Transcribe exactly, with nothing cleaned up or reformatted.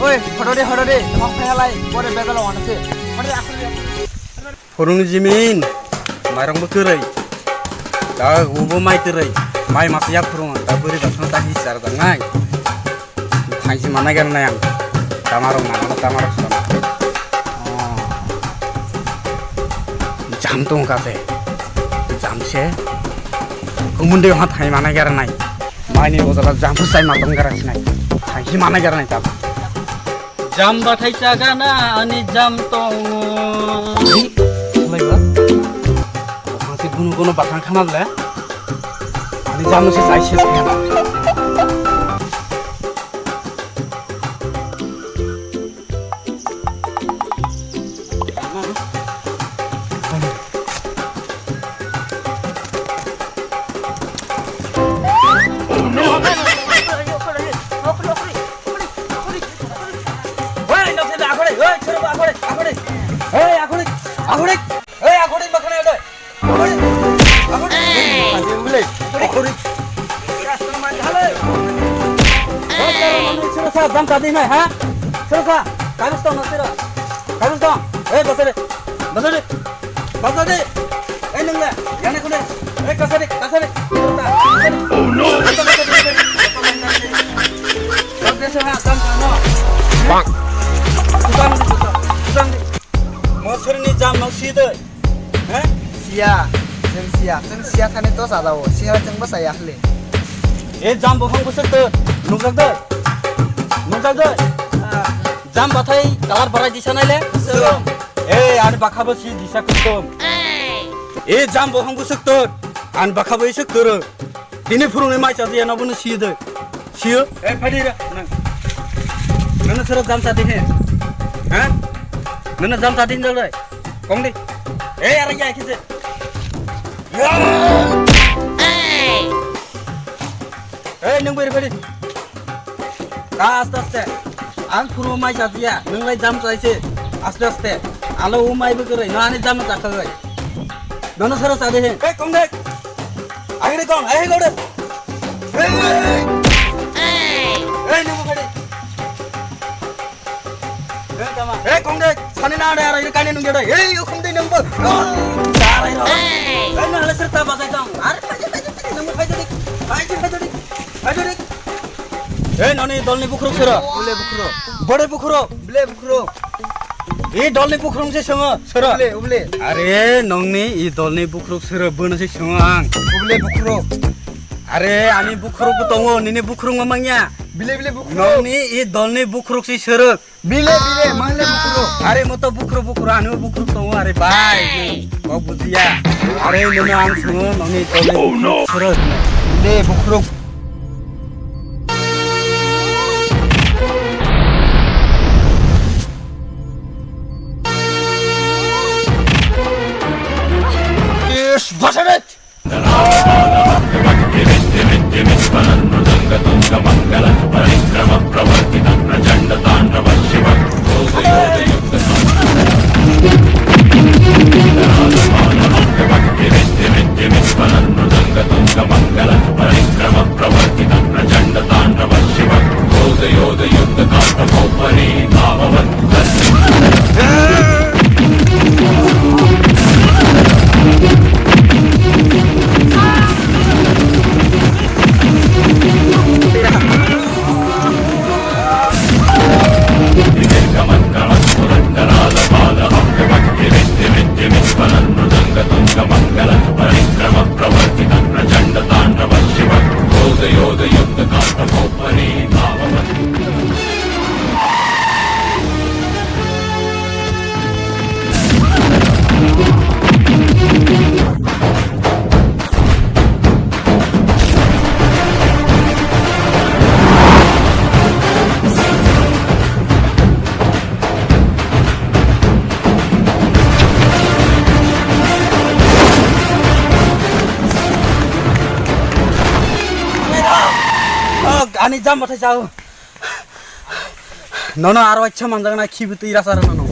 Oi, hodo de, hodo de, tamo phai halai, pore begalo ono se. Hodo de, akhori de. Phurung jimin, mairong bo kwrwi. Da ubo mai kwrwi. Mai masa yak phurung, da bwrwi basno ta hi char da nai. Thaisi mana ger nai ang. Tamarok mana, tamarok sana. Oh. Jam tong ka se. Jam se. Kumun de ha thai mana ger nai. Maini bojala jam sai ma tong ger sinai. Thaisi mana ger nai ta. Jam bathai chagana ani jam tongo. Lai ba. Masi bunu kono bathang khama le. Ani jam se sai se khama. Oi, nokse da akhore, oi, choro akhore, akhore. Oi, akhore, akhore. Oi, akhore makhana oi. Akhore, akhore. Akhore. Akhore. Oi, choro mani hale. Oi, choro mani choro sa, jam tadi nai, ha? Choro sa, kabis tong, choro. Kabis tong. Oi, basare. Basare. Basa de. Eh, nung le. Yang ne kune. Eh, kasa de, kasa de. Oh no. Bang. Tukang de, tukang. Tukang de. Mosor ni jam no si de. Eh? Sia. Jeng sia. Jeng sia thani to sa dao. Sia jeng ba sa ya le. Eh, jam bo phang bo se to. Nung jak de. Nung jak de. Jam bathai kalar barai disa nai le? Sir. Eh, ani bakha bo si disa kutum. Eh, jam bo hang busuk tur. Ani bakha bo isuk tur. Tini phurung ni mai cha dia na bo no si de. Si yo? Eh, phadi ra. Nang. Nana sura jam cha di he. Ha? Nana jam cha di jal dai. Kong di. Eh, ara ya kise. Eh, nang beri phadi. Ka aste aste. Ang phuru mai chajiya, nwng lai jam chaise. Aste aste. Alo o mai bwkrwi, no ani jam chakhai. Nono sara chade he. Hey, kong de. Agre kong, ahe gode. Hey, hey, hey. Hey, nunggu kade. Hey, kong de. Sani na ada, ada ini kani nunggu de. Hey, ukum de nunggu. Sarai ro. Hey, nang ala serta basai tong. Are, phai, phai, phai, nunggu phai de. Phai, phai de. Phai de. Eh, noni dolni bukhuruk sero? Ule bukhuruk. Bode bukhuruk. Ble bukhuruk. Eh, dolni bukhuruk se songo sero? Ule, ule. Are, nongni i dolni bukhuruk sero bono se songo ang. Ule bukhuruk. Are, ani bukhuruk bo tongo, nini bukhuruk ma mangya. Bile, bile bukhuruk. Nongni i dolni bukhuruk se sero? Bile, bile, mangle bukhuruk. Are mo to bukhuruk, bukhuruk, ano bukhuruk tongo, are bai. Kok bujiya. Are nono ang songo, nongni tole bukhuruk. Bile bukhuruk. Yes, basabet. Ani jam bathai chao. Nono aro acha manjak na khibi twi rasa rana no.